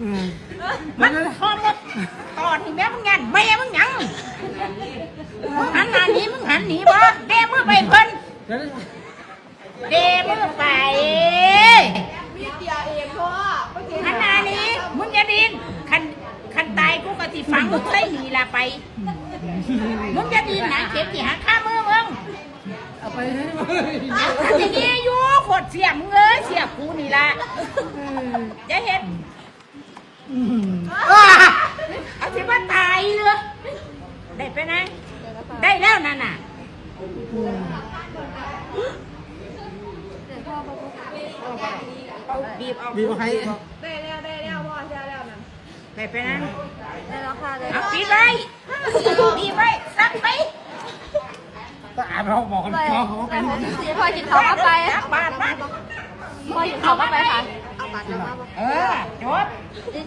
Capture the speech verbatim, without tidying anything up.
อืมมันก็เลย พ่อมึงตอนนี้แม่มึงยันแม่มึงหยังมึงหันหน้าหนีมึงหันหนีบ่แม่มึงไปเพิ่น แล้ว เดมึงไป มีเตียเองพ่อ หันหน้าหนีมึงอย่าดิ้นคันคันตายกูก็สิฝังมึงใส่หนีละไป มึงอย่าดิ้นนะเข็มสิหักข้ามือมึง เอาไปให้หมด เอาทีนี้อยู่โคตรเสียมึงเลยเสียกูนี่ละอย่าเห็น อืม เอาสิว่าตายเลยได้ไปไหนได้แล้วนั่นน่ะบีบเอา มีมาให้ ได้แล้วได้แล้วพ่อได้แล้วนั่น ได้ไปนั่น ได้แล้วค่ะได้ เอาปิดไว้ปิดไว้สักไป ก็อ่านเราบอกกันจองเขาไป พ่อกินข้าวก็ไป ตักบาตรมา พ่อกินข้าวก็ไปค่ะเอาบัตรแล้วมา เออจบ ติด